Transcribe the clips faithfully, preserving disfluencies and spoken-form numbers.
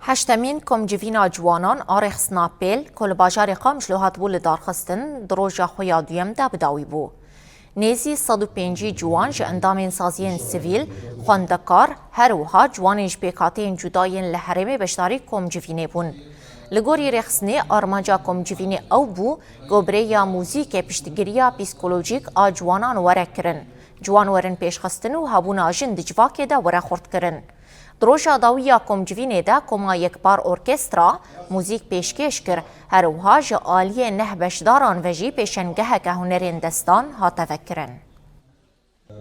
Heştemîn Komcivîna Ciwanan a Rêxistina Pêl, ku li bajarê Qamişlo hatibû lidarxistin, di roja xwe ya duyem de bi dawî bû. Nêzî sed û pêncî ciwan ji endamên saziyên sivîl, xwendekar, her wiha ciwanên ji pêkhateyên cuda yên li herêmê beşdarî Komcivînê bûn. Li gorî Rêxistinê, armanca Komcivînê ew bû ku bi rêya muzîkê piştgiriya psîkolojîk a ciwanan were kirin, ciwan werin pêşxistin û hebûna jin di civakê de were xurtkirin. Di roja dawî ya Komcivînê de Koma Yekpar Orkestra muzîk pêşkêş kir, her wiha ji aliyê neh beşdaran ve jî pêşengeheke hunerên destan hate vekirin.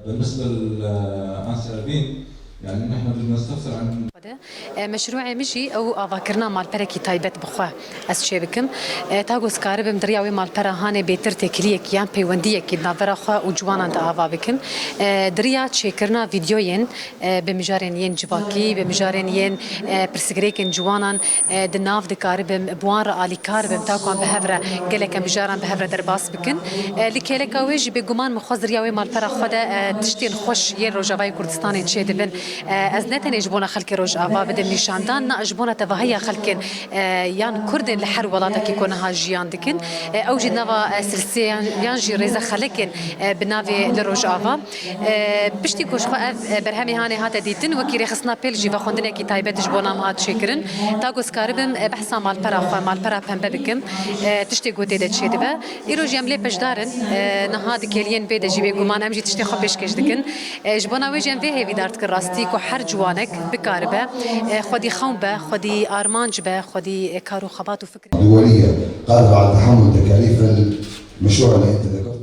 بالنسبة لأنسى أبين، يعني نحن بدنا نستفسر عن E, meşrûê min jî ew avakirina malperekî taybet bi xwe ez çê bikim. E, ta ku ez karibim di riya wê malpera hanê bêtir têkiliyekî yan peywendiyekî di navbera xwe û ciwanan de ava bikim. E, di riya çêkirina vîdyoyên, e, bi mijarên yên civakî, bi mijarên yên, e, pirsgirêkên ciwanan, e, di nav dikaribim, bi wan re alîkar bim, ta ku em bi hev re geleke mijaran bi hev re derbas bikin. E, li kêleka wê jî bêguman min xwest di riya wê malpera xwe de, e, tiştên xweş yên Rojavayê Kurdistanê çêdibin. E, ez ne tenê ji bona xelkê Rojava bidim nîşandan, na ji bona tevahiya xelkên, e, yan Kurdên li her welatekî ku niha jiyan dikin. E, ew jî nava, e, silsê yan, yan jî rêze xelekên, e, bi navê Li Rojava. E, piştî ku ji xwe ev, e, berhemê hanê hate dîtin, wekî Rêxistina Pêl jî vexwendinekî taybet ji bona me hat çêkirin. Ta ku ez karibim, e, behsa malpera xwe, malpera pembe bikim, e, tiştê ku tê de çêdibe. Îro jî em lê beşdar in, e, niha di kêliyên vê de jî bêguman em jî tiştê xwe pêşkêş dikin. E, ji bona wê jî em vê hêvîdar dikin rastî ku her ciwanek bikaribe, e, xwedî xewn be, xwedî armanc be, xwedî, e, kar û xebat û fikir. دولية قادرة على تحمل تكاليف المشروع اللي أنت ذكرته.